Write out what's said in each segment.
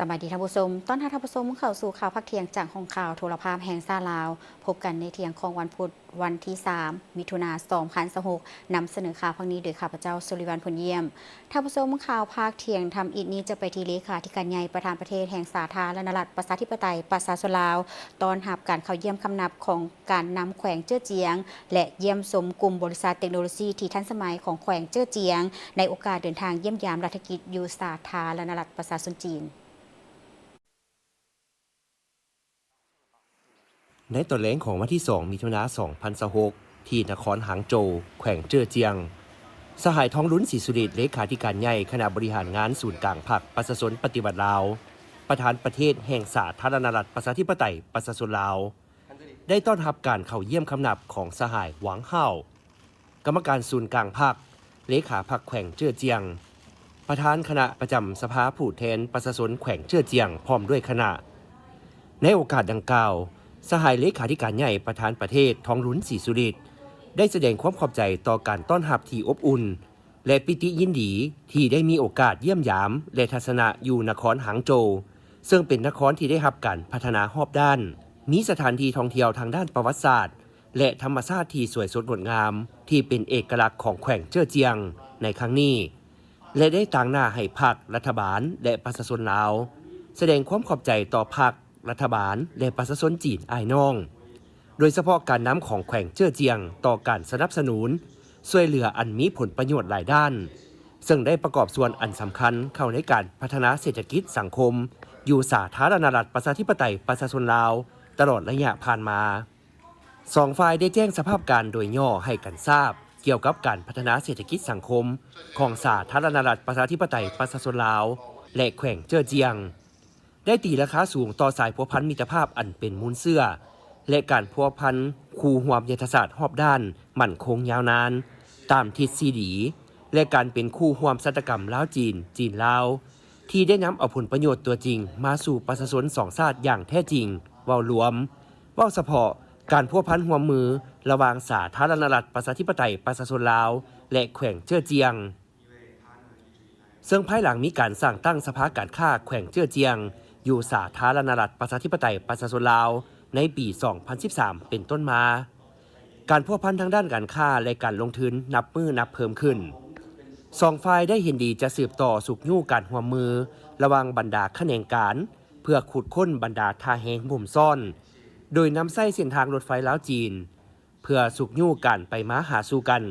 ສະບາຍດີທ່ານຜູ້ຊົມ, ຕ້ອນຮັບທ່ານຜູ້ຊົມເຂົ້າສູ່ຂ່າວພາກທ່ຽງຈາກຫ້ອງຂ່າວໂທລະພາບແຫ່ງຊາດລາວ. ພົບກັນໃນທ່ຽງຂອງວັນພຸດ ວັນທີສາມ ມິຖຸນາ ສອງພັນຊາວຫົກ. ນຳສະເໜີຂ່າວພາກນີ້ໂດຍຂ້າພະເຈົ້າ ສຸລິວັນ ພົນຢ້ຽມ. ທ່ານຜູ້ຊົມ, ຂ່າວພາກທ່ຽງທຳອິດນີ້ຈະໄປທີ່ເລຂາທິການໃຫຍ່ປະທານປະເທດແຫ່ງສາທາລະນະລັດ ປະຊາທິປະໄຕ ປະຊາຊົນລາວ ຕ້ອນຮັບການເຂົ້າຢ້ຽມຄຳນັບຂອງ ການນຳແຂວງເຈີ້ອຈຽງ ແລະ ຢ້ຽມຊົມກຸ່ມບໍລິສັດເຕັກໂນໂລຊີທີ່ທັນສະໄໝຂອງແຂວງເຈີ້ອຈຽງ ໃນໂອກາດເດີນທາງຢ້ຽມຢາມລັດຖະກິດຢູ່ສາທາລະນະລັດປະຊາຊົນຈີນ. ໃນຕອນແລງຂອງວັນທີສອງ ມິຖຸນາ ສອງພັນຊາວຫົກ ທີ່ນະຄອນຫາງໂຈວ ແຂວງເຈີ້ອຈຽງ, ສະຫາຍ ທອງລຸນ ສີສຸລິດ ເລຂາທິການໃຫຍ່ຄະນະບໍລິຫານງານສູນກາງພັກປະຊາຊົນປະຕິວັດລາວ, ປະທານປະເທດແຫ່ງສາທາລະນະລັດປະຊາທິປະໄຕປະຊາຊົນລາວ ໄດ້ຕ້ອນຮັບການເຂົ້າຢ້ຽມຄຳນັບຂອງສະຫາຍ ຫວັງ ຫ້າວ ກຳມະການສູນກາງພັກ, ເລຂາພັກແຂວງເຈີ້ອຈຽງ, ປະທານຄະນະປະຈຳສະພາຜູ້ແທນປະຊາຊົນແຂວງເຈີ້ອຈຽງ ພ້ອມດ້ວຍຄະນະ. ໃນໂອກາດດັ່ງກ່າວ, ສະຫາຍເລຂາທິການໃຫຍ່ປະທານປະເທດ ທອງລຸນ ສີສຸລິດ ໄດ້ສະແດງຄວາມຂອບໃຈຕໍ່ການຕ້ອນຮັບທີ່ອົບອຸ່ນ ແລະ ປີຕິຍິນດີທີ່ໄດ້ມີໂອກາດຢ້ຽມຢາມ ແລະ ທັດສະນະຢູ່ນະຄອນຫາງໂຈວ, ເຊິ່ງເປັນນະຄອນທີ່ໄດ້ຮັບການພັດທະນາຮອບດ້ານ, ມີສະຖານທີ່ທ່ອງທ່ຽວທາງດ້ານປະຫວັດສາດ ແລະ ທຳມະຊາດທີ່ສວຍສົດງົດງາມ ທີ່ເປັນເອກະລັກຂອງແຂວງເຈີ້ອຈຽງໃນຄັ້ງນີ້ ແລະ ໄດ້ຕາງໜ້າໃຫ້ພັກ, ລັດຖະບານ ແລະ ປະຊາຊົນລາວ ສະແດງຄວາມຂອບໃຈຕໍ່ພັກ, ລັດຖະບານ ແລະ ປະຊາຊົນຈີນອ້າຍນ້ອງ, ໂດຍສະເພາະການນຳຂອງແຂວງເຈີ້ອຈຽງຕໍ່ການສະໜັບສະໜູນ ຊ່ວຍເຫຼືອອັນມີຜົນປະໂຫຍດຫຼາຍດ້ານ, ເຊິ່ງໄດ້ປະກອບສ່ວນອັນສຳຄັນເຂົ້າໃນການພັດທະນາເສດຖະກິດສັງຄົມຢູ່ສາທາລະນະລັດປະຊາທິປະໄຕປະຊາຊົນລາວຕະຫຼອດໄລຍະຜ່ານມາ. ສອງຝ່າຍໄດ້ແຈ້ງສະພາບການໂດຍຫຍໍ້ໃຫ້ກັນຊາບ ກ່ຽວກັບການພັດທະນາເສດຖະກິດສັງຄົມຂອງສາທາລະນະລັດປະຊາທິປະໄຕປະຊາຊົນລາວ ແລະ ແຂວງເຈີ້ອຈຽງ. ໄດ້ຕີລາຄາສູງຕໍ່ສາຍພົວພັນມິດຕະພາບອັນເປັນມູນເຊື້ອ ແລະ ການພົວພັນຄູ່ຮ່ວມຍຸດທະສາດຮອບດ້ານໝັ້ນຄົງຍາວນານ ຕາມທິດຊີດີ ແລະ ການເປັນຄູ່ຮ່ວມຊະຕາກຳລາວ-ຈີນ, ຈີນ-ລາວ ທີ່ໄດ້ນຳເອົາຜົນປະໂຫຍດຕົວຈິງມາສູ່ປະຊາຊົນສອງຊາດຢ່າງແທ້ຈິງ. ເວົ້າລວມ, ເວົ້າສະເພາະ, ການພົວພັນຮ່ວມມືລະຫວ່າງສາທາລະນະລັດປະຊາທິປະໄຕປະຊາຊົນລາວ ແລະ ແຂວງເຈີ້ອຈຽງ. ເຊິ່ງພາຍຫຼັງມີການສ້າງຕັ້ງສະພາການຄ້າແຂວງເຈີ້ອຈຽງ ຢູ່ສາທາລະນະລັດປະຊາທິປະໄຕປະຊາຊົນລາວ ໃນປີສອງພັນສິບສາມເປັນຕົ້ນມາ, ການພົວພັນທາງດ້ານການຄ້າ ແລະ ການລົງທຶນນັບມື້ນັບເພີ່ມຂຶ້ນ. ສອງຝ່າຍໄດ້ເຫັນດີຈະສືບຕໍ່ຊຸກຍູ້ການຮ່ວມມືລະຫວ່າງບັນດາຂະແໜງການ ເພື່ອຂຸດຄົ້ນບັນດາທ່າແຮງບົ່ມຊ້ອນ, ໂດຍນຳໃຊ້ເສັ້ນທາງລົດໄຟລາວ-ຈີນ ເພື່ອຊຸກຍູ້ການໄປມາຫາສູ່ກັນ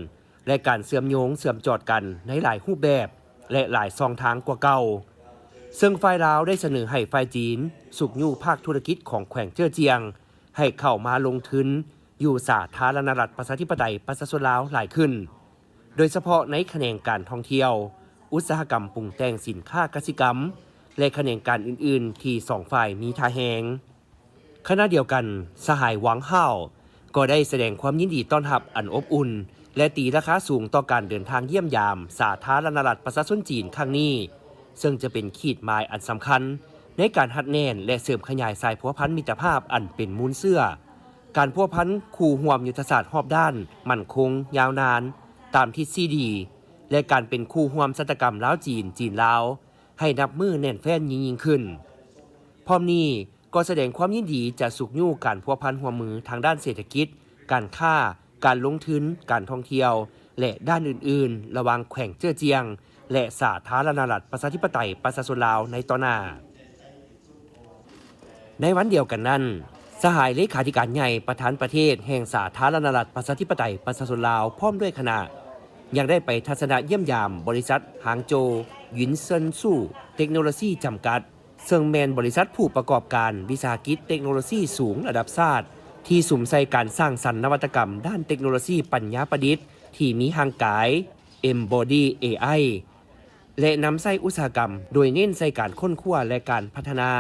ແລະ ການເຊື່ອມໂຍງເຊື່ອມຈອດກັນໃນຫຼາຍຮູບແບບ ແລະ ຫຼາຍຊ່ອງທາງກວ່າເກົ່າ. ເຊິ່ງຝ່າຍລາວໄດ້ສະເໜີໃຫ້ຝ່າຍຈີນຊຸກຍູ້ພາກທຸລະກິດຂອງແຂວງເຈີ້ອຈຽງ ໃຫ້ເຂົ້າມາລົງທຶນຢູ່ສາທາລະນະລັດປະຊາທິປະໄຕປະຊາຊົນລາວຫຼາຍຂຶ້ນ, ໂດຍສະເພາະໃນຂະແໜງການທ່ອງທ່ຽວ, ອຸດສາຫະກຳປຸງແຕ່ງສິນຄ້າກະສິກຳ ແລະ ຂະແໜງການອື່ນໆທີ່ສອງຝ່າຍມີທ່າແຮງ. ຂະນະດຽວກັນ, ສະຫາຍ ຫວັງ ຫ້າວ ກໍໄດ້ສະແດງຄວາມຍິນດີຕ້ອນຮັບອັນອົບອຸ່ນ ແລະ ຕີລາຄາສູງຕໍ່ການເດີນທາງຢ້ຽມຢາມສາທາລະນະລັດປະຊາຊົນຈີນຄັ້ງນີ້, ເຊິ່ງຈະເປັນຂີດໝາຍອັນສຳຄັນໃນການຮັດແໜ້ນ ແລະ ເສີມຂະຫຍາຍສາຍພົວພັນມິດຕະພາບອັນເປັນມູນເຊື້ອ, ການພົວພັນຄູ່ຮ່ວມຍຸດທະສາດຮອບດ້ານໝັ້ນຄົງຍາວນານຕາມທິດຊີດີ ແລະ ການເປັນຄູ່ຮ່ວມຊະຕາກຳລາວ-ຈີນ, ຈີນ-ລາວ ໃຫ້ນັບມື້ແໜ້ນແຟ້ນຍິ່ງໆຂຶ້ນ. ພ້ອມນີ້ກໍສະແດງຄວາມຍິນດີຈະຊຸກຍູ້ການພົວພັນຮ່ວມມືທາງດ້ານເສດຖະກິດ, ການຄ້າ, ການລົງທຶນ, ການທ່ອງທ່ຽວ ແລະ ດ້ານອື່ນໆ ລະຫວ່າງແຂວງເຈີ້ອຈຽງ ແລະ ສາທາລະນະລັດປະຊາທິປະໄຕປະຊາຊົນລາວໃນຕໍ່ໜ້າ. ໃນວັນດຽວກັນນັ້ນ, ສະຫາຍເລຂາທິການໃຫຍ່ປະທານປະເທດແຫ່ງສາທາລະນະລັດປະຊາທິປະໄຕປະຊາຊົນລາວ ພ້ອມດ້ວຍຄະນະ ຍັງໄດ້ໄປທັດສະນະຢ້ຽມຢາມບໍລິສັດ Hangzhou Yunsansu Technology ຈຳກັດ, ເຊິ່ງແມ່ນບໍລິສັດຜູ້ປະກອບການວິສາຫະກິດເຕັກໂນໂລຊີສູງລະດັບຊາດ ທີ່ສຸມໃສ່ການສ້າງສັນນະວັດຕະກຳດ້ານເຕັກໂນໂລຊີປັນຍາປະດິດທີ່ມີຮ່າງກາຍ Embody ເອໄອ ແລະ ນຳໃຊ້ອຸດສາຫະກຳ ໂດຍເນັ້ນໃສ່ການຄົ້ນຄວ້າ ແລະ ການພັດທະນາ,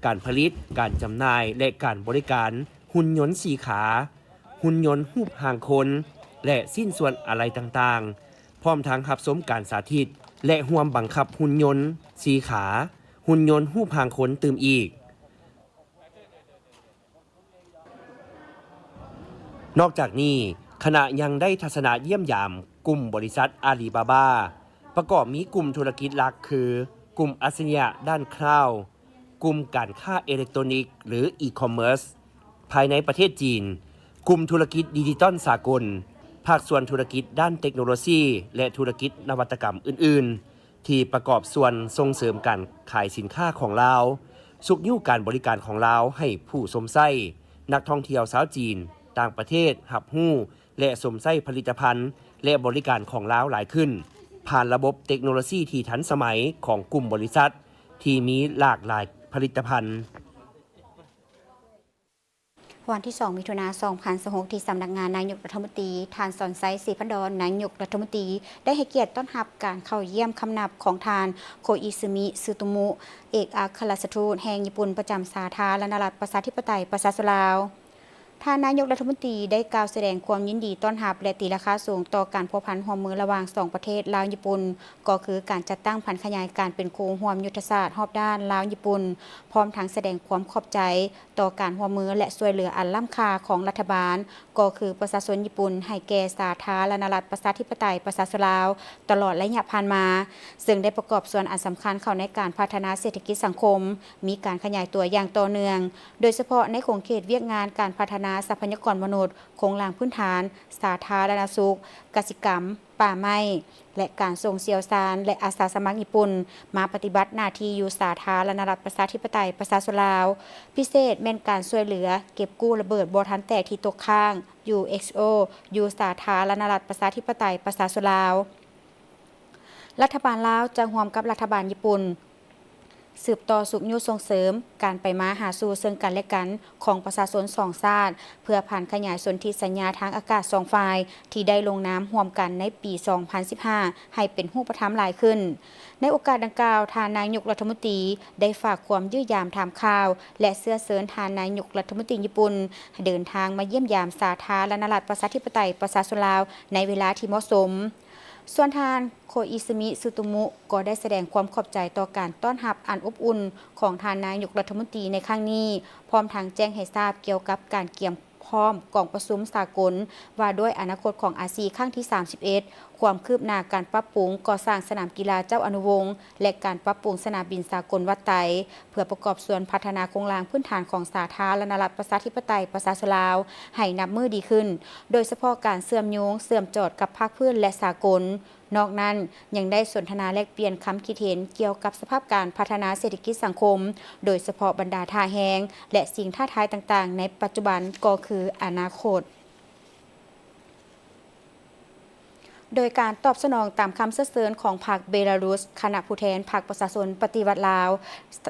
ການຜະລິດ, ການຈຳໜ່າຍ ແລະ ການບໍລິການ ຫຸ່ນຍົນສີ່ຂາ, ຫຸ່ນຍົນຮູບຮ່າງຄົນ ແລະ ຊິ້ນສ່ວນອາໄຫຼ່ຕ່າງໆ, ພ້ອມທັງຮັບຊົມການສາທິດ ແລະ ຮ່ວມບັງຄັບຫຸ່ນຍົນສີ່ຂາ, ຫຸ່ນຍົນຮູບຮ່າງຄົນຕື່ມອີກ. ນອກຈາກນີ້, ຄະນະຍັງໄດ້ທັດສະນະຢ້ຽມຢາມກຸ່ມບໍລິສັດອາລີບາບາ, ປະກອບມີກຸ່ມທຸລະກິດຫຼັກຄື ກຸ່ມອັດສະລິຍະດ້ານຄລາວ, ກຸ່ມການຄ້າເອເລັກໂຕຣນິກ ຫຼື ອີຄອມເມີສ ພາຍໃນປະເທດຈີນ, ກຸ່ມທຸລະກິດດິຈິຕອນສາກົນ, ພາກສ່ວນທຸລະກິດດ້ານເຕັກໂນໂລຊີ ແລະ ທຸລະກິດນະວັດຕະກຳອື່ນໆ ທີ່ປະກອບສ່ວນສົ່ງເສີມການຂາຍສິນຄ້າຂອງລາວ, ຊຸກຍູ້ການບໍລິການຂອງລາວໃຫ້ຜູ້ຊົມໃຊ້, ນັກທ່ອງທ່ຽວຊາວຈີນ, ຕ່າງປະເທດ ຮັບຮູ້ ແລະ ຊົມໃຊ້ຜະລິດຕະພັນ ແລະ ບໍລິການຂອງລາວຫຼາຍຂຶ້ນ, ຜ່ານລະບົບເຕັກໂນໂລຊີທີ່ທັນສະໄໝຂອງກຸ່ມບໍລິສັດທີ່ມີຫຼາກຫຼາຍຜະລິດຕະພັນ. ວັນທີສອງ ມິຖຸນາ ສອງພັນຊາວຫົກ ທີ່ສຳນັກງານນາຍົກລັດຖະມົນຕີ, ທ່ານ ສອນໄຊ ສີພັນດອນ ນາຍົກລັດຖະມົນຕີ ໄດ້ໃຫ້ກຽດຕ້ອນຮັບການເຂົ້າຢ້ຽມຄຳນັບຂອງທ່ານ ໂຄອິຊຶມິ ຊຶໂຕມຸ ເອກອັກຄະລັດຖະທູດແຫ່ງຍີ່ປຸ່ນປະຈຳສາທາລະນະລັດປະຊາທິປະໄຕປະຊາຊົນລາວ. ທ່ານນາຍົກລັດຖະມົນຕີໄດ້ກ່າວສະແດງຄວາມຍິນດີຕ້ອນຮັບ ແລະ ຕີລາຄາສູງຕໍ່ການພົວພັນຮ່ວມມືລະຫວ່າງສອງປະເທດລາວ-ຍີ່ປຸ່ນ, ກໍຄືການຈັດຕັ້ງຜັນຂະຫຍາຍການເປັນຄູ່ຮ່ວມຍຸດທະສາດຮອບດ້ານລາວ-ຍີ່ປຸ່ນ, ພ້ອມທັງສະແດງຄວາມຂອບໃຈຕໍ່ການຮ່ວມມື ແລະ ຊ່ວຍເຫຼືອອັນລ້ຳຄ່າຂອງລັດຖະບານ, ກໍຄືປະຊາຊົນຍີ່ປຸ່ນ ໃຫ້ແກ່ສາທາລະນະລັດປະຊາທິປະໄຕປະຊາຊົນລາວ ຕະຫຼອດໄລຍະຜ່ານມາ, ເຊິ່ງໄດ້ປະກອບສ່ວນອັນສຳຄັນເຂົ້າໃນການພັດທະນາເສດຖະກິດສັງຄົມ, ມີການຂະຫຍາຍຕົວຢ່າງຕໍ່ເນື່ອງ, ໂດຍສະເພາະໃນຂົງເຂດວຽກງານການພັດທະນາຊັບພະຍາກອນມະນຸດ, ໂຄງລ່າງພື້ນຖານ, ສາທາລະນະສຸກ, ກະສິກຳ, ປ່າໄມ້ ແລະ ການສົ່ງຊ່ຽວຊານ ແລະ ອາສາສະໝັກຍີ່ປຸ່ນມາປະຕິບັດໜ້າທີ່ຢູ່ສາທາລະນະລັດປະຊາທິປະໄຕປະຊາຊົນລາວ, ພິເສດແມ່ນການຊ່ວຍເຫຼືອເກັບກູ້ລະເບີດບໍ່ທັນແຕກທີ່ຕົກຄ້າງ ຢູເອັກໂອ ຢູ່ສາທາລະນະລັດປະຊາທິປະໄຕປະຊາຊົນລາວ. ລັດຖະບານລາວຈະຮ່ວມກັບລັດຖະບານຍີ່ປຸ່ນ ສືບຕໍ່ຊຸກຍູ້ສົ່ງເສີມການໄປມາຫາສູ່ເຊິ່ງກັນແລະກັນຂອງປະຊາຊົນສອງຊາດ, ເພື່ອຜັນຂະຫຍາຍສົນທິສັນຍາທາງອາກາດສອງຝ່າຍທີ່ໄດ້ລົງນາມຮ່ວມກັນໃນປີສອງພັນສິບຫ້າ ໃຫ້ເປັນຮູບປະທຳຫຼາຍຂຶ້ນ. ໃນໂອກາດດັ່ງກ່າວ, ທ່ານນາຍົກລັດຖະມົນຕີໄດ້ຝາກຄວາມຢ້ຽມຢາມຖາມຂ່າວ ແລະ ເຊື້ອເຊີນທ່ານນາຍົກລັດຖະມົນຕີຍີ່ປຸ່ນ ເດີນທາງມາຢ້ຽມຢາມສາທາລະນະລັດປະຊາທິປະໄຕປະຊາຊົນລາວໃນເວລາທີ່ເໝາະສົມ. ສ່ວນທ່ານ ໂຄອິຊຶມິ ຊຶໂຕມຸ ກໍໄດ້ສະແດງຄວາມຂອບໃຈຕໍ່ການຕ້ອນຮັບອັນອົບອຸ່ນຂອງທ່ານນາຍົກລັດຖະມົນຕີໃນຄັ້ງນີ້, ພ້ອມທັງແຈ້ງໃຫ້ຊາບກ່ຽວກັບການກຽມພ້ອມກອງປະຊຸມສາກົນວ່າດ້ວຍອະນາຄົດຂອງອາຊີຄັ້ງທີສາມສິບເອັດ, ຄວາມຄືບໜ້າການປັບປຸງກໍ່ສ້າງສະໜາມກິລາເຈົ້າອະນຸວົງ ແລະ ການປັບປຸງສະໜາມບິນສາກົນວັດໄຕ, ເພື່ອປະກອບສ່ວນພັດທະນາໂຄງລ່າງພື້ນຖານຂອງສາທາລະນະລັດປະຊາທິປະໄຕປະຊາຊົນລາວໃຫ້ນັບມື້ດີຂຶ້ນ, ໂດຍສະເພາະການເຊື່ອມໂຍງເຊື່ອມຈອດກັບພາກພື້ນ ແລະ ສາກົນ. ນອກນັ້ນ, ຍັງໄດ້ສົນທະນາແລກປ່ຽນຄຳຄິດເຫັນກ່ຽວກັບສະພາບການພັດທະນາເສດຖະກິດສັງຄົມ, ໂດຍສະເພາະບັນດາທ່າແຮງ ແລະ ສິ່ງທ້າທາຍຕ່າງໆໃນປັດຈຸບັນກໍຄືອະນາຄົດ. ໂດຍການຕອບສະໜອງຕາມຄຳເຊື້ອເຊີນຂອງພັກເບລາຣຸດ, ຄະນະຜູ້ແທນພັກປະຊາຊົນປະຕິວັດລາວ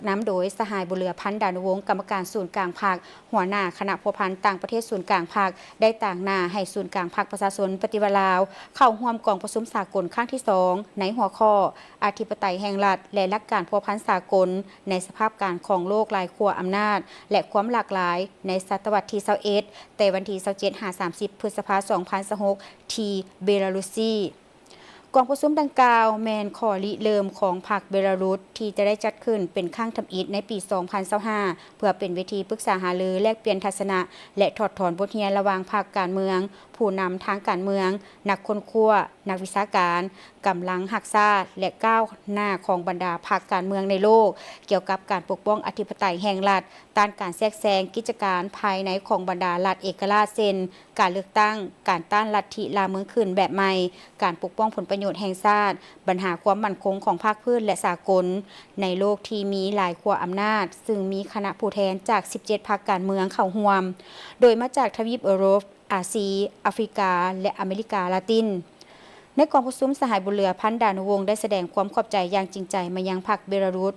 ນຳໂດຍສະຫາຍ ບຸນເຫຼືອພັນ ດານຸວົງ ກຳມະການສູນກາງພັກ, ຫົວໜ້າຄະນະພົວພັນຕ່າງປະເທດສູນກາງພັກ ໄດ້ຕາງໜ້າໃຫ້ສູນກາງພັກປະຊາຊົນປະຕິວັດລາວ ເຂົ້າຮ່ວມກອງປະຊຸມສາກົນຄັ້ງທີສອງ ໃນຫົວຂໍ້ ອະທິປະໄຕແຫ່ງລັດ ແລະ ຫຼັກການພົວພັນສາກົນ ໃນສະພາບການຂອງໂລກຫຼາຍຂົ້ວອຳນາດ ແລະ ຄວາມຫຼາກຫຼາຍໃນສະຕະວັດທີຊາວເອັດ ແຕ່ວັນທີຊາວເຈັດ ຫາ ສາມສິບ ພຶດສະພາ ສອງພັນຊາວຫົກ ທີ່ເບລາຣຸດ. ກອງປະຊຸມດັ່ງກ່າວແມ່ນຂໍ້ລິເລີ່ມຂອງພັກເບລາຣຸດ ທີ່ຈະໄດ້ຈັດຂຶ້ນເປັນຄັ້ງທຳອິດໃນປີສອງພັນຊາວຫ້າ ເພື່ອເປັນເວທີປຶກສາຫາລື, ແລກປ່ຽນທັດສະນະ ແລະ ຖອດຖອນບົດຮຽນລະຫວ່າງພັກການເມືອງ, ຜູ້ນຳທາງການເມືອງ, ນັກຄົ້ນຄວ້າ, ນັກວິຊາການ, ກຳລັງຮັກຊາດ ແລະ ກ້າວໜ້າຂອງບັນດາພັກການເມືອງໃນໂລກ ກ່ຽວກັບການປົກປ້ອງອະທິປະໄຕແຫ່ງລັດ, ຕ້ານການແຊກແຊງກິດຈະການພາຍໃນຂອງບັນດາລັດເອກະລາດ ເຊັ່ນ ການເລືອກຕັ້ງ, ການຕ້ານລັດທິລ່າເມືອງຂຶ້ນແບບໃໝ່, ການປົກປ້ອງຜົນປະໂຫຍດແຫ່ງຊາດ, ບັນຫາຄວາມໝັ້ນຄົງຂອງພາກພື້ນ ແລະ ສາກົນ, ໃນໂລກທີ່ມີຫຼາຍຂົ້ວອຳນາດ, ຊຶ່ງມີຄະນະຜູ້ແທນຈາກສິບເຈັດພັກການເມືອງເຂົ້າຮ່ວມ, ໂດຍມາຈາກທະວີບເອີຣົບ, ອາຊີ, ອາຟຣິກາ ແລະ ອາເມລິກາລາຕິນ. ໃນກອງປະຊຸມ, ສະຫາຍ ບຸນເຫຼືອ ພັນດານຸວົງ ໄດ້ສະແດງຄວາມຂອບໃຈຢ່າງຈິງໃຈມາຍັງພັກເບລາຣຸດ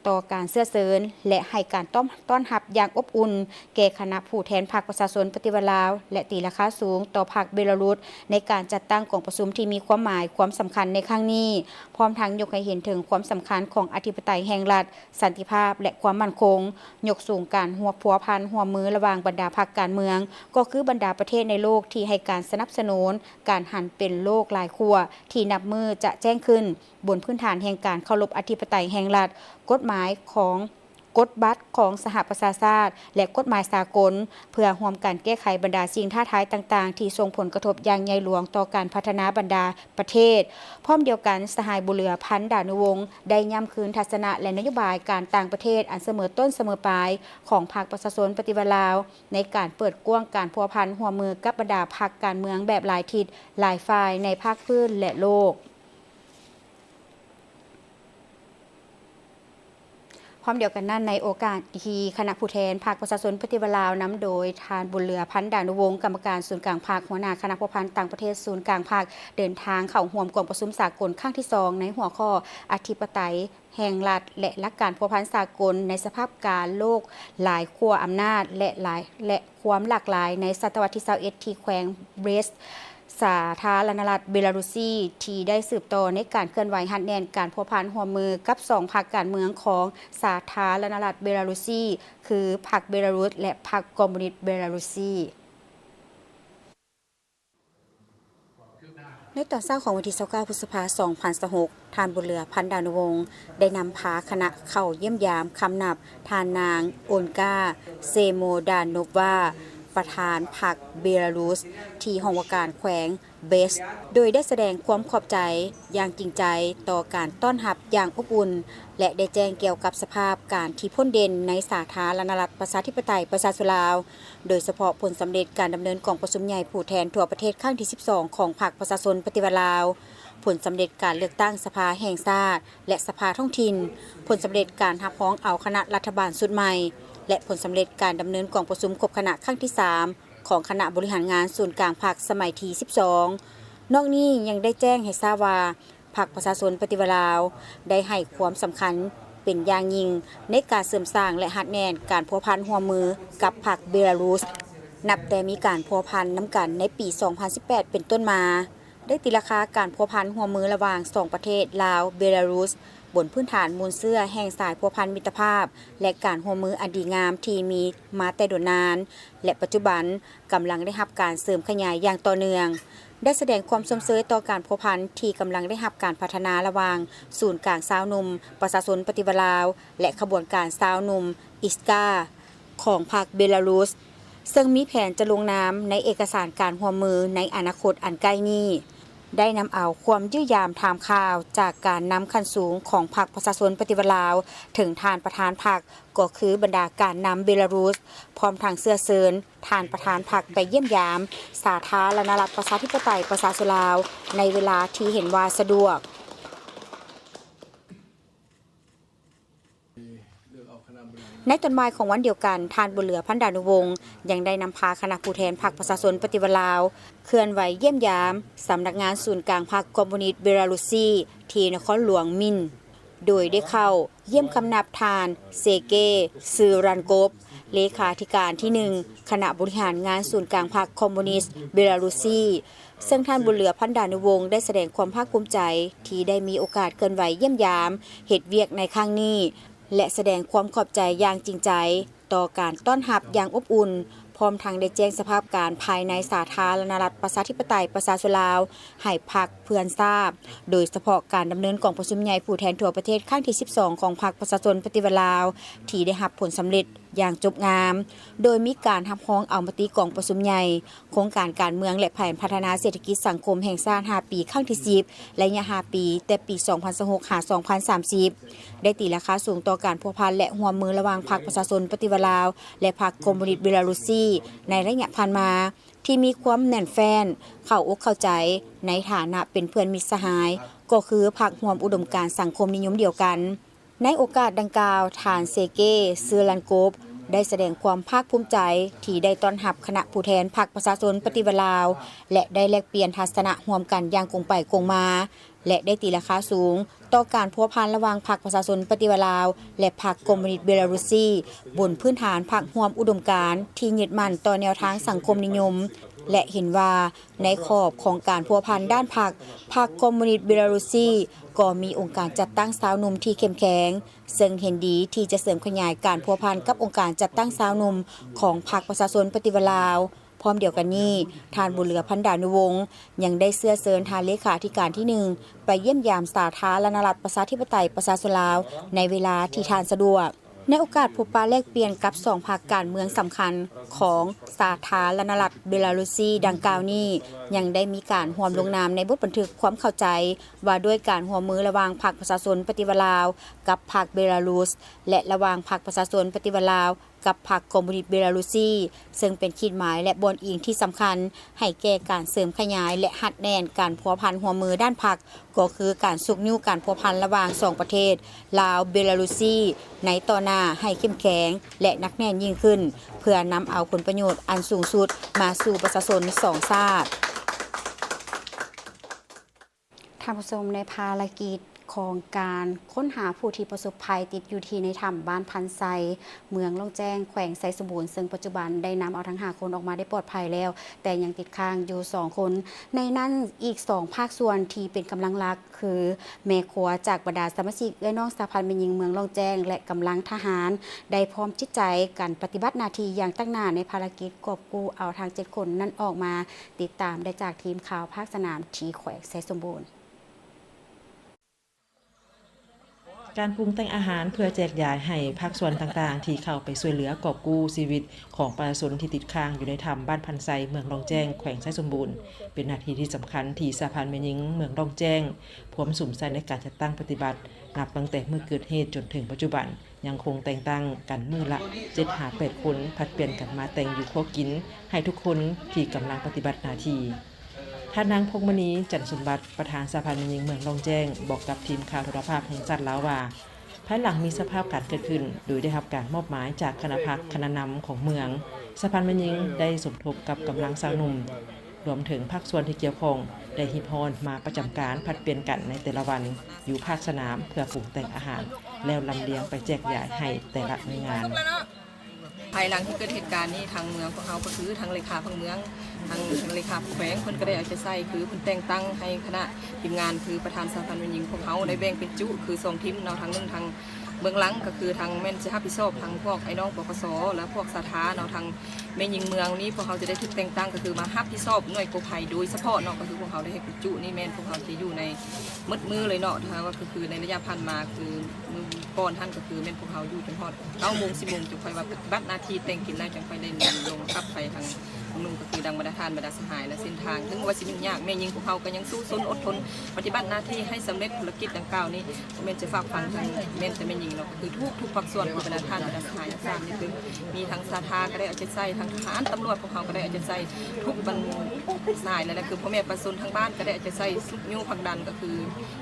ຕໍ່ການເຊື້ອເຊີນ ແລະ ໃຫ້ການຕ້ອນ ຕ້ອນຮັບຢ່າງອົບອຸ່ນແກ່ຄະນະຜູ້ແທນພັກປະຊາຊົນປະຕິວັດລາວ ແລະ ຕີລາຄາສູງຕໍ່ພັກເບລາຣຸດ ໃນການຈັດຕັ້ງກອງປະຊຸມທີ່ມີຄວາມໝາຍຄວາມສຳຄັນໃນຄັ້ງນີ້, ພ້ອມທັງຍົກໃຫ້ເຫັນເຖິງຄວາມສຳຄັນຂອງອະທິປະໄຕແຫ່ງລັດ, ສັນຕິພາບ ແລະ ຄວາມໝັ້ນຄົງ, ຍົກສູງການພົວພັນຮ່ວມມືລະຫວ່າງບັນດາພັກການເມືອງ, ກໍຄືບັນດາປະເທດໃນໂລກທີ່ໃຫ້ການສະໜັບສະໜູນການຫັນເປັນໂລກຫຼາຍຂົ້ວທີ່ນັບມື້ຈະແຈ້ງຂຶ້ນ ບົນພື້ນຖານແຫ່ງການເຄົາລົບອະທິປະໄຕແຫ່ງລັດ, ກົດໝາຍຂອງ ກົດບັດຂອງສະຫະປະຊາຊາດ ແລະ ກົດໝາຍສາກົນ ເພື່ອຮ່ວມກັນແກ້ໄຂບັນດາສິ່ງທ້າທາຍຕ່າງໆ ທີ່ສົ່ງຜົນກະທົບຢ່າງໃຫຍ່ຫຼວງຕໍ່ການພັດທະນາບັນດາປະເທດ. ພ້ອມດຽວກັນ, ສະຫາຍ ບຸນເຫຼືອພັນ ດານຸວົງ ໄດ້ຢ້ຳຄືນທັດສະນະ ແລະ ນະໂຍບາຍການຕ່າງປະເທດອັນສະເໝີຕົ້ນສະເໝີປາຍຂອງພັກປະຊາຊົນປະຕິວັດລາວ ໃນການເປີດກວ້າງການພົວພັນຮ່ວມມືກັບບັນດາພັກການເມືອງແບບຫຼາຍທິດ, ຫຼາຍຝ່າຍໃນພາກພື້ນ ແລະ ໂລກ. ພ້ອມດຽວກັນນັ້ນ, ໃນໂອກາດທີ່ຄະນະຜູ້ແທນພັກປະຊາຊົນປະຕິວັດລາວ ນຳໂດຍທ່ານ ບຸນເຫຼືອ ພັນດານຸວົງ ກຳມະການສູນກາງພັກ, ຫົວໜ້າຄະນະພົວພັນຕ່າງປະເທດສູນກາງພັກ ເດີນທາງເຂົ້າຮ່ວມກອງປະຊຸມສາກົນຄັ້ງທີສອງ ໃນຫົວຂໍ້ ອະທິປະໄຕແຫ່ງລັດ ແລະ ຫຼັກການພົວພັນສາກົນໃນສະພາບການໂລກຫຼາຍຂົ້ວອຳນາດ ແລະ ຫຼາຍ ແລະ ຄວາມຫຼາກຫຼາຍໃນສະຕະວັດທີຊາວເອັດ ທີ່ແຂວງເບຣສ ສາທາລະນະລັດເບລາຣຸສ ທີ່ໄດ້ສືບຕໍ່ໃນການເຄື່ອນໄຫວຮັດແໜ້ນການພົວພັນຮ່ວມມືກັບສອງພັກການເມືອງຂອງສາທາລະນະລັດເບລາຣຸສ ຄືພັກເບລາຣຸສ ແລະ ພັກຄອມມູນິດເບລາຣຸສ. ໃນຕອນເຊົ້າຂອງວັນທີຊາວເກົ້າ ພຶດສະພາ ສອງພັນຊາວຫົກ, ທ່ານ ບຸນເຫຼືອ ພັນດານຸວົງ ໄດ້ນຳພາຄະນະເຂົ້າຢ້ຽມຢາມຄຳນັບທ່ານນາງ ໂອນກາ ເຊໂມດາໂນວາ ປະທານພັກເບລາຣຸສ ທີ່ຫ້ອງວ່າການແຂວງເບຣສ ໂດຍໄດ້ສະແດງຄວາມຂອບໃຈຢ່າງຈິງໃຈຕໍ່ການຕ້ອນຮັບຢ່າງອົບອຸ່ນ ແລະ ໄດ້ແຈ້ງກ່ຽວກັບສະພາບການທີ່ພົ້ນເດັ່ນໃນສາທາລະນະລັດປະຊາທິປະໄຕປະຊາຊົນລາວ, ໂດຍສະເພາະຜົນສຳເລັດການດຳເນີນກອງປະຊຸມໃຫຍ່ຜູ້ແທນທົ່ວປະເທດຄັ້ງທີສິບສອງ ຂອງພັກປະຊາຊົນປະຕິວັດລາວ, ຜົນສຳເລັດການເລືອກຕັ້ງສະພາແຫ່ງຊາດ ແລະ ສະພາທ້ອງຖິ່ນ, ຜົນສຳເລັດການຮັບຮອງເອົາຄະນະລັດຖະບານຊຸດໃໝ່ ແລະ ຜົນສຳເລັດການດຳເນີນກອງປະຊຸມຄົບຄະນະຄັ້ງທີສາມ ຂອງຄະນະບໍລິຫານງານສູນກາງພັກສະໄໝທີສິບສອງ. ນອກນີ້ຍັງໄດ້ແຈ້ງໃຫ້ຊາບວ່າ ພັກປະຊາຊົນປະຕິວັດລາວ ໄດ້ໃຫ້ຄວາມສຳຄັນເປັນຢ່າງຍິ່ງໃນການເສີມສ້າງ ແລະ ຮັດແໜ້ນການພົວພັນຮ່ວມມືກັບພັກເບລາຣຸສ ນັບແຕ່ມີການພົວພັນນຳກັນໃນປີສອງພັນສິບແປດເປັນຕົ້ນມາ, ໄດ້ຕີລາຄາການພົວພັນຮ່ວມມືລະຫວ່າງສອງປະເທດລາວ-ເບລາຣຸສ ບົນພື້ນຖານມູນເຊື້ອແຫ່ງສາຍພົວພັນມິດຕະພາບ ແລະ ການຮ່ວມມືອັນດີງາມທີ່ມີມາແຕ່ດົນນານ ແລະ ປັດຈຸບັນກຳລັງໄດ້ຮັບການເສີມຂະຫຍາຍຢ່າງຕໍ່ເນື່ອງ. ໄດ້ສະແດງຄວາມຊົມເຊີຍຕໍ່ການພົວພັນທີ່ກຳລັງໄດ້ຮັບການພັດທະນາລະຫວ່າງສູນກາງຊາວໜຸ່ມປະຊາຊົນປະຕິວັດລາວ ແລະ ຂະບວນການຊາວໜຸ່ມ ອິສກາ ຂອງພັກເບລາຣຸສ ເຊິ່ງມີແຜນຈະລົງນາມໃນເອກະສານການຮ່ວມມືໃນອະນາຄົດອັນໃກ້ນີ້, ໄດ້ນຳເອົາຄວາມຢ້ຽມຢາມຖາມຂ່າວຈາກການນຳຂັ້ນສູງຂອງພັກປະຊາຊົນປະຕິວັດລາວ ເຖິງທ່ານປະທານພັກ ກໍຄືບັນດາການນຳເບລາຣຸສ, ພ້ອມທັງເຊື້ອເຊີນທ່ານປະທານພັກໄປຢ້ຽມຢາມສາທາລະນະລັດປະຊາທິປະໄຕປະຊາຊົນລາວ ໃນເວລາທີ່ເຫັນວ່າສະດວກ. ໃນຕອນບ່າຍຂອງວັນດຽວກັນ, ທ່ານ ບຸນເຫຼືອ ພັນດານຸວົງ ຍັງໄດ້ນຳພາຄະນະຜູ້ແທນພັກປະຊາຊົນປະຕິວັດລາວ ເຄື່ອນໄຫວຢ້ຽມຢາມສຳນັກງານສູນກາງພັກຄອມມູນິດເບລາຣຸສ ທີ່ນະຄອນຫຼວງມິນ ໂດຍໄດ້ເຂົ້າຢ້ຽມຄຳນັບທ່ານ ເຊເກ ຊືຣານກົບ ເລຂາທິການທີໜຶ່ງ ຄະນະບໍລິຫານງານສູນກາງພັກຄອມມູນິດເບລາຣຸສ ເຊິ່ງທ່ານ ບຸນເຫຼືອ ພັນດານຸວົງ ໄດ້ສະແດງຄວາມພາກພູມໃຈທີ່ໄດ້ມີໂອກາດເຄື່ອນໄຫວຢ້ຽມຢາມເຮັດວຽກໃນຄັ້ງນີ້ ແລະ ສະແດງຄວາມຂອບໃຈຢ່າງຈິງໃຈຕໍ່ການຕ້ອນຮັບຢ່າງອົບອຸ່ນ, ພ້ອມທັງໄດ້ແຈ້ງສະພາບການພາຍໃນສາທາລະນະລັດປະຊາທິປະໄຕປະຊາຊົນລາວໃຫ້ພັກເພື່ອນຊາບ, ໂດຍສະເພາະການດຳເນີນກອງປະຊຸມໃຫຍ່ຜູ້ແທນທົ່ວປະເທດຄັ້ງທີສິບສອງ ຂອງພັກປະຊາຊົນປະຕິວັດລາວ ທີ່ໄດ້ຮັບຜົນສຳເລັດຢ່າງຈົບງາມ, ໂດຍມີການຮັບຮອງເອົາມະຕິກອງປະຊຸມໃຫຍ່ ໂຄງການການເມືອງ ແລະ ແຜນພັດທະນາເສດຖະກິດສັງຄົມແຫ່ງຊາດຫ້າປີ ຄັ້ງທີສິບ ໄລຍະຫ້າປີ ແຕ່ປີສອງພັນຊາວຫົກ ຫາ ສອງພັນສາມສິບ ໄດ້ຕີລາຄາສູງຕໍ່ການພົວພັນ ແລະ ຮ່ວມມືລະຫວ່າງພັກປະຊາຊົນປະຕິວັດລາວ ແລະ ພັກຄອມມູນິດເບລາຣຸສ ໃນໄລຍະຜ່ານມາ ທີ່ມີຄວາມແໜ້ນແຟ້ນ, ເຂົ້າອົກເຂົ້າໃຈ ໃນຖານະເປັນເພື່ອນມິດສະຫາຍ, ກໍຄືພັກຮ່ວມອຸດົມການສັງຄົມນິຍົມດຽວກັນ. ໃນໂອກາດດັ່ງກ່າວ, ທ່ານ ເຊເກ ຊືຣານກົບ ໄດ້ສະແດງຄວາມພາກພູມໃຈທີ່ໄດ້ຕ້ອນຮັບຄະນະຜູ້ແທນພັກປະຊາຊົນປະຕິວັດລາວ ແລະ ໄດ້ແລກປ່ຽນທັດສະນະຮ່ວມກັນຢ່າງກົງໄປກົງມາ ແລະ ໄດ້ຕີລາຄາສູງຕໍ່ການພົວພັນລະຫວ່າງພັກປະຊາຊົນປະຕິວັດລາວ ແລະ ພັກຄອມມູນິດເບລາຣຸສ ບົນພື້ນຖານພັກຮ່ວມອຸດົມການທີ່ຍຶດໝັ້ນຕໍ່ແນວທາງສັງຄົມນິຍົມ ແລະ ເຫັນວ່າ ໃນຂອບຂອງການພົວພັນດ້ານພັກ, ພັກຄອມມູນິດເບລາຣຸສ ກໍມີອົງການຈັດຕັ້ງຊາວໜຸ່ມທີ່ເຂັ້ມແຂງ, ເຊິ່ງເຫັນດີທີ່ຈະເສີມຂະຫຍາຍການພົວພັນກັບອົງການຈັດຕັ້ງຊາວໜຸ່ມຂອງພັກປະຊາຊົນປະຕິວັດລາວ. ພ້ອມດຽວກັນນີ້, ທ່ານ ບຸນເຫຼືອ ພັນດານຸວົງ ຍັງໄດ້ເຊື້ອເຊີນທ່ານເລຂາທິການທີໜຶ່ງ ໄປຢ້ຽມຢາມສາທາລະນະລັດປະຊາທິປະໄຕປະຊາຊົນລາວ ໃນເວລາທີ່ທ່ານສະດວກ. ໃນໂອກາດພົບປະແລກປ່ຽນກັບສອງພັກການເມືອງສຳຄັນຂອງສາທາລະນະລັດເບລາຣຸຊີດັ່ງກ່າວນີ້, ຍັງໄດ້ມີການຮ່ວມລົງນາມໃນບົດບັນທຶກຄວາມເຂົ້າໃຈວ່າດ້ວຍການຮ່ວມມືລະຫວ່າງພັກປະຊາຊົນປະຕິວັດລາວກັບພັກເບລາຣຸສ ແລະ ລະຫວ່າງພັກປະຊາຊົນປະຕິວັດລາວ ກັບພັກຄອມມູນິດເບລາຣຸຊີ, ເຊິ່ງເປັນຂີດໝາຍ ແລະ ບ່ອນອີງທີ່ສຳຄັນໃຫ້ແກ່ການເສີມຂະຫຍາຍ ແລະ ຮັດແໜ້ນການພົວພັນຮ່ວມມືດ້ານພັກ, ກໍຄືການຊຸກຍູ້ການພົວພັນລະຫວ່າງສອງປະເທດ ລາວ-ເບລາຣຸຊີ ໃນຕໍ່ໜ້າໃຫ້ເຂັ້ມແຂງ ແລະ ໜັກແໜ້ນຍິ່ງຂຶ້ນ, ເພື່ອນຳເອົາຜົນປະໂຫຍດອັນສູງສຸດມາສູ່ປະຊາຊົນສອງຊາດ. ທ່ານຜູ້ຊົມ, ໃນພາລະກິດຂອງການຄົ້ນຫາຜູ້ທີ່ປະສົບໄພຕິດຢູ່ທີ່ໃນຖ້ຳບ້ານພັນໄຊ ເມືອງລ່ອງແຈ້ງ ແຂວງໄຊສົມບູນ, ເຊິ່ງປັດຈຸບັນໄດ້ນຳເອົາທັງຫ້າຄົນອອກມາໄດ້ປອດໄພແລ້ວ, ແຕ່ຍັງຕິດຄ້າງຢູ່ສອງຄົນ. ໃນນັ້ນອີກສອງພາກສ່ວນທີ່ເປັນກຳລັງຫຼັກ ຄືແມ່ຄົວຈາກບັນດາສະມາຊິກເອື້ອຍນ້ອງສະຫະພັນແມ່ຍິງເມືອງລ່ອງແຈ້ງ ແລະ ກຳລັງທະຫານ ໄດ້ພ້ອມຈິດໃຈກັນປະຕິບັດໜ້າທີ່ຢ່າງຕັ້ງໜ້າໃນພາລະກິດກອບກູ້ເອົາທັງເຈັດຄົນນັ້ນອອກມາ. ຕິດຕາມໄດ້ຈາກທີມຂ່າວພາກສະໜາມທີ່ແຂວງໄຊສົມບູນ. ການປຸງແຕ່ງອາຫານເພື່ອແຈກຢາຍໃຫ້ພາກສ່ວນຕ່າງໆ ທີ່ເຂົ້າໄປຊ່ວຍເຫຼືອກອບກູ້ຊີວິດຂອງປະຊາຊົນທີ່ຕິດຄ້າງຢູ່ໃນຖ້ຳບ້ານພັນໄຊ ເມືອງລ່ອງແຈ້ງ ແຂວງໄຊສົມບູນ ເປັນໜ້າທີ່ທີ່ສຳຄັນທີ່ສະຫະພັນແມ່ຍິງເມືອງລ່ອງແຈ້ງ ພວມສຸມໃສ່ໃນການຈັດຕັ້ງປະຕິບັດ ນັບຕັ້ງແຕ່ມື້ເກີດເຫດຈົນເຖິງປັດຈຸບັນ ຍັງຄົງແຕ່ງຕັ້ງກັນມື້ລະເຈັດຫາແປດຄົນ, ຜັດປ່ຽນກັນມາແຕ່ງຢູ່ຄົວກິນໃຫ້ທຸກຄົນທີ່ກຳລັງປະຕິບັດໜ້າທີ່. ທ່ານນາງ ພົງມະນີ ຈັນສົມບັດ ປະທານສະຫະພັນແມ່ຍິງເມືອງລ່ອງແຈ້ງ ບອກກັບທີມຂ່າວໂທລະພາບແຫ່ງຊາດລາວວ່າ, ພາຍຫຼັງມີສະພາບການເກີດຂຶ້ນ ໂດຍໄດ້ຮັບການມອບໝາຍຈາກຄະນະພັກຄະນະນຳຂອງເມືອງ, ສະຫະພັນແມ່ຍິງໄດ້ສົມທົບກັບກຳລັງຊາວໜຸ່ມ ລວມເຖິງພາກສ່ວນທີ່ກ່ຽວຂ້ອງ ໄດ້ຮີບຮ້ອນມາປະຈຳການຜັດປ່ຽນກັນໃນແຕ່ລະວັນ ຢູ່ພາກສະໜາມ ເພື່ອປຸງແຕ່ງອາຫານ ແລ້ວລຳລຽງໄປແຈກຢາຍໃຫ້ແຕ່ລະໜ່ວຍງານ. ພາຍຫຼັງທີ່ເກີດເຫດການນີ້ ທາງເມືອງພວກເຮົາກໍຄືທາງເລຂາພັກເມືອງ, ທາງເລຂາແຂວງ ເພິ່ນກໍໄດ້ເອົາໃຈໃສ່ ຄືເພິ່ນແຕ່ງຕັ້ງໃຫ້ຄະນະທີມງານ ຄືປະທານສະຫະພັນແມ່ຍິງພວກເຮົາໄດ້ແບ່ງເປັນຈຸ ຄືສອງທີມເນາະ, ທາງໜຶ່ງທາງເບື້ອງຫຼັງ ກໍຄືທາງແມ່ນຊິຮັບຜິດຊອບທາງພວກອ້າຍນ້ອງ ປກສ ແລະ ພວກສາທາເນາະ, ທາງແມ່ຍິງເມືອງນີ້ ພວກເຮົາຈະໄດ້ຖືກແຕ່ງຕັ້ງ ກໍຄືມາຮັບຜິດຊອບໜ່ວຍກູ້ໄພໂດຍສະເພາະເນາະ, ກໍຄືພວກເຮົາໄດ້ເຮັດເປັນຈຸນີ້ ແມ່ນພວກເຮົາຈະຢູ່ໃນ ໝົດມື້ເລີຍເນາະ. ຖ້າວ່າກໍຄືໃນໄລຍະຜ່ານມາ ຄືມື້ກ່ອນຫັ້ນ ກໍຄືແມ່ນພວກເຮົາຢູ່ຈົນຮອດເກົ້າໂມງ ສິບໂມງ ຈຶ່ງຄ່ອຍວ່າປະຕິບັດໜ້າທີ່ແຕ່ງກິນແລ້ວ ຈັ່ງຄ່ອຍໄດ້ລົງກັບໄປທາງໜຸ່ມ, ກໍຄືດັ່ງບັນດາທ່ານບັນດາສະຫາຍ ແລະ ເສັ້ນທາງ ເຖິງວ່າຊິຫຍຸ້ງຍາກ ແມ່ຍິງພວກເຮົາກໍຍັງສູ້ຊົນອົດທົນປະຕິບັດໜ້າທີ່ໃຫ້ສຳເລັດພາລະກິດດັ່ງກ່າວນີ້. ບໍ່ແມ່ນຈະຝາກຝັງທາງແມ່ນແຕ່ແມ່ຍິງເນາະ, ກໍຄືທຸກໆພາກສ່ວນ ຄືບັນດາທ່ານບັນດາສະຫາຍ ສາມນີ້ ຄືມີທັງສາທາກໍໄດ້ເອົາໃຈໃສ່, ທາງທະຫານຕຳຫຼວດພວກເຮົາກໍໄດ້ເອົາໃຈໃສ່, ທຸກບັນ ສາຍ ແລະ ຄືພໍ່ແມ່ປະຊາຊົນທາງບ້ານກໍໄດ້ເອົາໃຈໃສ່ຊຸກຍູ້ຜັກດັນ. ກໍຄື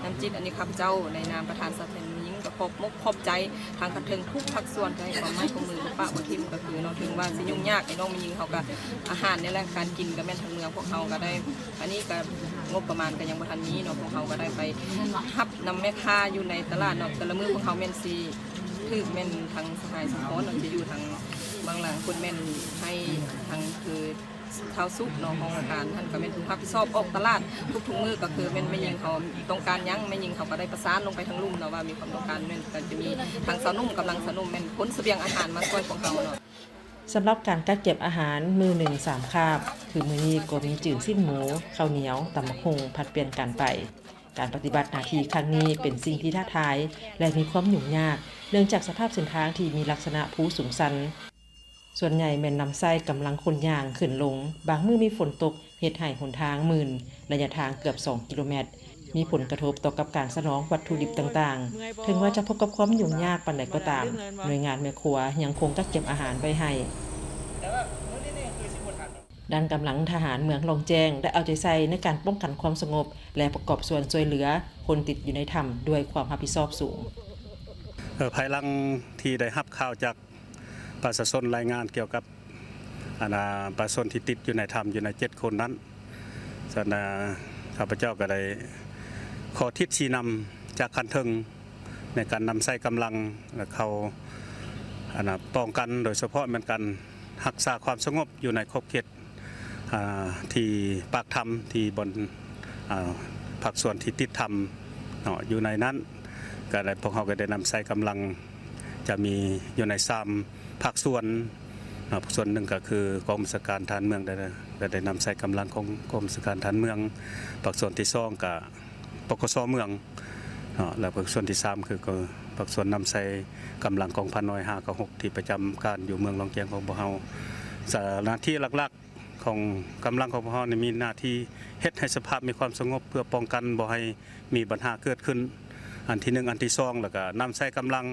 ນ້ຳຈິດອັນນີ້ ຂ້າພະເຈົ້າໃນນາມປະທານສະຫະພັນແມ່ຍິງ ກໍຂອບມົກຂອບໃຈທາງຂັ້ນເທິງທຸກພາກສ່ວນທີ່ໃຫ້ຄວາມໃຫ້ຄວາມມື ບໍ່ປະບໍ່ຖິ້ມ. ກໍຄືເນາະ ເຖິງວ່າຊິຫຍຸ້ງຍາກ ໄອ້ນ້ອງແມ່ຍິງເຮົາກໍ ອາຫານນີ້ແຫຼະ ການກິນກໍແມ່ນທາງເມືອງພວກເຮົາກໍໄດ້ ອັນນີ້ກໍງົບປະມານກໍຍັງບໍ່ທັນມີເນາະ, ພວກເຮົາກໍໄດ້ໄປຮັບນຳແມ່ຄ້າຢູ່ໃນຕະຫຼາດເນາະ. ແຕ່ລະມື້ພວກເຮົາແມ່ນຊິຖືກແມ່ນທາງສະຫາຍສົມພອນເນາະ ຈະຢູ່ທາງເບື້ອງຫຼັງ ເພິ່ນແມ່ນໃຫ້ທາງຄື ຊາວສຸກເນາະ, ຫ້ອງການຫັ້ນກໍແມ່ນຜູ້ຮັບຜິດຊອບອອກຕະຫຼາດທຸກໆມື້. ກໍຄືແມ່ນແມ່ຍິງເຮົາຕ້ອງການຫຍັງ ແມ່ຍິງເຮົາກໍໄດ້ປະສານລົງໄປທາງລຸ່ມເນາະ ວ່າມີຄວາມຕ້ອງການ ແມ່ນກໍຈະມີທາງຊາວໜຸ່ມ ກຳລັງຊາວໜຸ່ມ ແມ່ນຂົນສະບຽງອາຫານມາຊ່ວຍພວກເຮົາເນາະ. ສຳລັບການກັກເກັບອາຫານມື້ໜຶ່ງສາມຄາບ ຄືມື້ນີ້ກໍມີຈື່ຊີ້ນໝູ, ເຂົ້າໜຽວ, ຕຳບັກຫຸ່ງ ຜັດປ່ຽນກັນໄປ. ການປະຕິບັດໜ້າທີ່ຄັ້ງນີ້ເປັນສິ່ງທີ່ທ້າທາຍ ແລະ ມີຄວາມຫຍຸ້ງຍາກ ເນື່ອງຈາກສະພາບເສັ້ນທາງທີ່ມີລັກສະນະພູສູງຊັນ. ສ່ວນໃຫຍ່ແມ່ນນຳໃຊ້ກຳລັງຄົນຍ່າງຂຶ້ນລົງ, ບາງມື້ມີຝົນຕົກເຮັດໃຫ້ຫົນທາງມື່ນ, ໄລຍະທາງເກືອບສອງກິໂລແມັດ, ມີຜົນກະທົບຕໍ່ກັບການສະໜອງວັດຖຸດິບຕ່າງໆ. ເຖິງວ່າຈະພົບກັບຄວາມຫຍຸ້ງຍາກປານໃດກໍຕາມ, ໜ່ວຍງານແມ່ຄົວຍັງຄົງກັກເກັບອາຫານໄວ້ໃຫ້. ດ້ານກຳລັງທະຫານເມືອງລ່ອງແຈ້ງ ໄດ້ເອົາໃຈໃສ່ໃນການປ້ອງກັນຄວາມສະຫງົບ ແລະ ປະກອບສ່ວນຊ່ວຍເຫຼືອຄົນຕິດຢູ່ໃນຖ້ຳດ້ວຍຄວາມຮັບຜິດຊອບສູງ. ເອີ ພາຍຫຼັງທີ່ໄດ້ຮັບຂ່າວຈາກ ປະຊາຊົນລາຍງານກ່ຽວກັບ ອັນ ອາ ປະຊາຊົນທີ່ຕິດຢູ່ໃນຖ້ຳຢູ່ໃນເຈັດຄົນນັ້ນ, ສະນັ້ນ ຂ້າພະເຈົ້າກໍໄດ້ຂໍທິດຊີ້ນຳຈາກຂັ້ນເທິງໃນການນຳໃຊ້ກຳລັງ ແລະ ເຂົ້າ ອັນ ປ້ອງກັນ ໂດຍສະເພາະແມ່ນການຮັກສາຄວາມສະຫງົບຢູ່ໃນຂອບເຂດ ອາ ທີ່ປາກຖ້ຳ ທີ່ບ່ອນ ອາ ພາກສ່ວນທີ່ຕິດຖ້ຳເນາະ. ຢູ່ໃນນັ້ນກໍໄດ້ ພວກເຮົາກໍໄດ້ນຳໃຊ້ກຳລັງ ຈະມີຢູ່ໃນສາມພາກສ່ວນເນາະ, ພາກສ່ວນໜຶ່ງກໍຄືກອງບັນຊາການທະຫານເມືອງ ໄດ້ ໄດ້ ໄດ້ນຳໃຊ້ກຳລັງຂອງກອງບັນຊາການທະຫານເມືອງ, ພາກສ່ວນທີສອງກໍ ປກສ ເມືອງເນາະ ແລ້ວພາກສ່ວນທີສາມຄື ກໍ ພາກສ່ວນນຳໃຊ້ກຳລັງກອງພັນໜ່ວຍຫ້າເກົ້າຫົກ ທີ່ປະຈຳການຢູ່ເມືອງລ້ອງແຈ້ງຂອງພວກເຮົາ. ສະ ໜ້າທີ່ຫຼັກໆຂອງກຳລັງຂອງພວກເຮົານີ້ ມີໜ້າທີ່ເຮັດໃຫ້ສະພາບມີຄວາມສະຫງົບ ເພື່ອປ້ອງກັນບໍ່ໃຫ້ມີບັນຫາເກີດຂຶ້ນ ອັນທີໜຶ່ງ. ອັນທີສອງ ແລ້ວກະນຳໃຊ້ກຳລັງ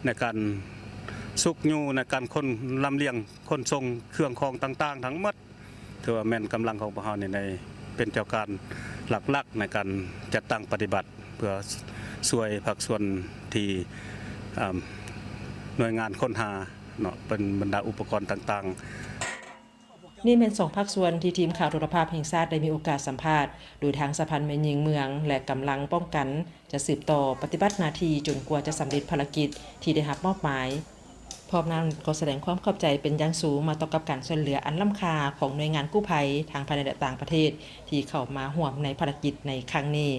ໃນການຊຸກຍູ້ ໃນການຂົນລຳລຽງຂົນສົ່ງເຄື່ອງຂອງຕ່າງໆທັງໝົດ. ຖືວ່າແມ່ນກຳລັງຂອງພວກເຮົານີ້ໄດ້ເປັນເຈົ້າການຫຼັກໆໃນການຈັດຕັ້ງປະຕິບັດ ເພື່ອຊ່ວຍພາກສ່ວນທີ່ ອາ ໜ່ວຍງານຄົ້ນຫາເນາະ ເປັນບັນດາອຸປະກອນຕ່າງໆ. ນີ້ແມ່ນສອງພາກສ່ວນທີ່ທີມຂ່າວໂທລະພາບແຫ່ງຊາດໄດ້ມີໂອກາດສຳພາດ, ໂດຍທາງສະຫະພັນແມ່ຍິງເມືອງ ແລະ ກຳລັງປ້ອງກັນ ຈະສືບຕໍ່ປະຕິບັດໜ້າທີ່ຈົນກວ່າຈະສຳເລັດພາລະກິດທີ່ໄດ້ຮັບມອບໝາຍ. ພ້ອມນັ້ນກໍສະແດງຄວາມຂອບໃຈເປັນຢ່າງສູງມາຕໍ່ກັບການຊ່ວຍເຫຼືອອັນລ້ຳຄ່າຂອງໜ່ວຍງານກູ້ໄພທັງພາຍໃນ ແລະ ຕ່າງປະເທດ ທີ່ເຂົ້າມາຮ່ວມໃນພາລະກິດໃນຄັ້ງນີ້.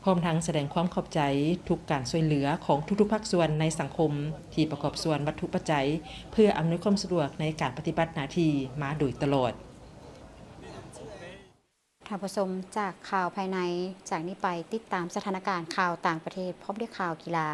ພ້ອມທັງສະແດງຄວາມຂອບໃຈທຸກການຊ່ວຍເຫຼືອຂອງທຸກໆພາກສ່ວນໃນສັງຄົມ ທີ່ປະກອບສ່ວນວັດຖຸປັດໄຈ ເພື່ອອຳນວຍຄວາມສະດວກໃນການປະຕິບັດໜ້າທີ່ມາໂດຍຕະຫຼອດ. ທ່ານຜູ້ຊົມ, ຈາກຂ່າວພາຍໃນ, ຈາກນີ້ໄປຕິດຕາມສະຖານະການຂ່າວຕ່າງປະເທດ ພ້ອມດ້ວຍຂ່າວກິລາ.